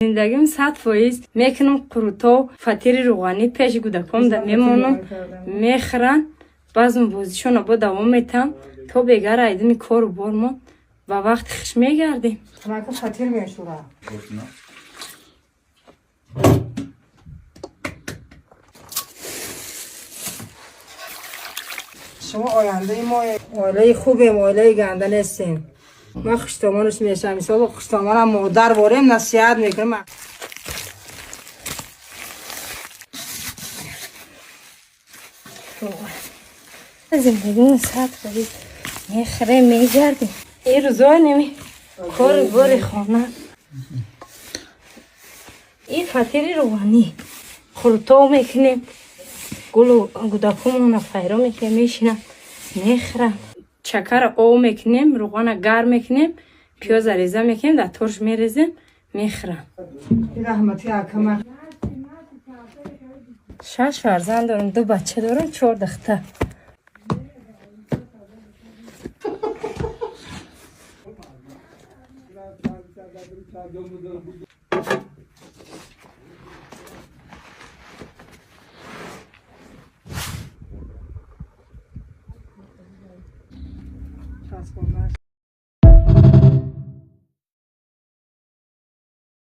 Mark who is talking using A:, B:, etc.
A: Зиндагим 100% мекунам. Қурутов, фатири рӯғанӣ пеши кӯдаком мемонам, мехӯранд. Баъзан бозишона бо давом метам то бегар айдими кору бормо ба вақти хиш мегардем.
B: Фатир мешура. Шумо ояндаи мо, оилаи хубем, оилаи ганда нестем. Ма хуштомонаш мешавам, мисол, хуштомонам модар борем, насиҳат мекунам.
A: Зиндагимон 100% мехӯрем, мегардем. Ин рӯзо неми кору бори хона, ин фатири рӯғанӣ, қурутов мекунем, гулу гудакумона файро мекунем, мешинам, мехӯрам. Чакара об мекунем, рӯғана гарм мекунем, пиёза реза мекунем, дар торш мерезем, мехӯрам.
B: Раҳмати акама.
A: Шаш фарзанд дорам, ду бача дорам, чор духтар.